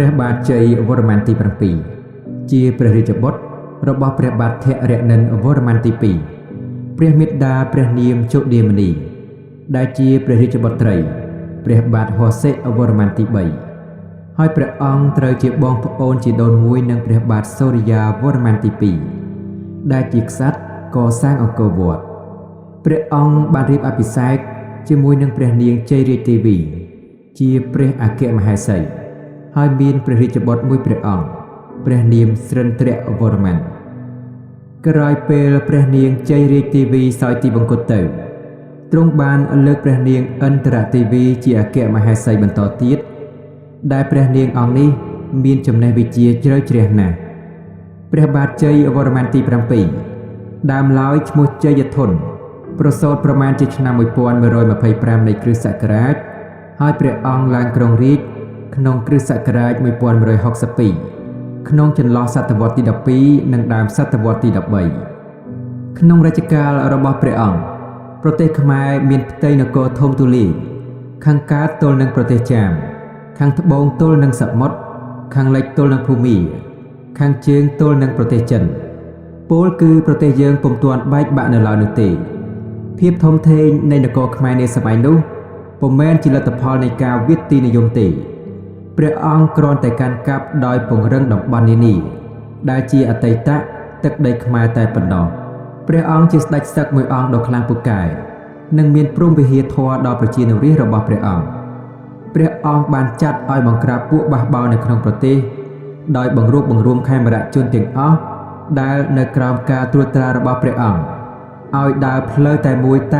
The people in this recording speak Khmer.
ព្រះបាទជ័យវរ្ម័នទី7ជាព្រះរាជបុត្ររបស់ព្រះបាទធរណិន្ទ្រវរ្ម័នទី2ព្រះមេដាព្រះនាមជោឌាមនីដែលជាព្រះរាជបុត្រីព្រះបាទហសិវរ្ម័នទី3ហើយព្រះអង្គត្រូវជាបងប្អូនជីដូនមួយនឹងព្រះបាទសូរិយាវរ្ម័នទី2ដែលជាក្សត្រកសាងអង្គរវត្តព្រះអង្គបានរៀបអភិសេកជាមួយនឹងព្រះនាងជ័យរាជទេវីជាព្រះអគ្គមហេសីហើយមានព្រះរាជបុត្រមួយព្រះអង្គព្រះនាមស្រិន្ទ្រវរ្ម័នក្រោយពេលព្រះនាងជ័យរាជទេវីសោយទីវង្គតទៅទ្រង់បានលើកព្រះនាងឥន្ទ្រទេវីជាអគ្គមហេសីបន្តទៀតដែលព្រះនាងអង្គនេះមានចំណេះវិជ្ជាជ្រៅជ្រះណាស់ព្រះបាទជ័យវរ្ម័នទី7ដើមឡើយឈ្មោះជ័យធនប្រសូតប្រមាណជាឆ្នាំ1125នៃគ្រិស្តសករាជហើយព្រះអង្គឡើងគ្រងរាជ្យក្នុងគ្រិស្តសករាជ1162ក្នុងចន្លោះសតវត្សទី12និងដើមសតវត្សទី13ក្នុងរជ្ជកាលរបស់ព្រះអង្គប្រទេសខ្មែរមានផ្ទៃនគរធំទូលាយខាងកើតទល់នឹងប្រទេសចាមខាងត្បូងទល់នឹងសមុទ្រខាងលិចទល់នឹងភូមាខាងជើងទល់នឹងប្រទេសចិនពោលគឺប្រទេសយើងពុំទាន់បែកបាក់នៅឡើយនោះទេភាពធំធេងនៃនគរខ្មែរនាសម័យនោះពុំមែនជាលទ្ធផលនៃការវាយទីនិយមទេព្រះអង្គគ្រាន់តែកាន់កាប់ដោយពង្រឹងតំបន់នានាដែលជាអតីតទឹកដីខ្មែរតែប៉ុណ្ណោះព្រះអង្គជាស្ដេចសឹកមួយអង្គដ៏ខ្លាំងពូកែនិងមានព្រហ្មវិហារធម៌ដល់ប្រជានុរាស្ត្ររបស់ព្រះអង្គព្រះអង្គបានចាត់ឲ្យបង្ក្រាបពួកបះបោរនៅក្នុងប្រទេសដោយបង្រួបបង្រួមខេមរៈជនទាំងអស់ដែលនៅក្រោមការត្រួតត្រារបស់ព្រះអង្គឲ្យដើរផ្លូវតែមួយតាម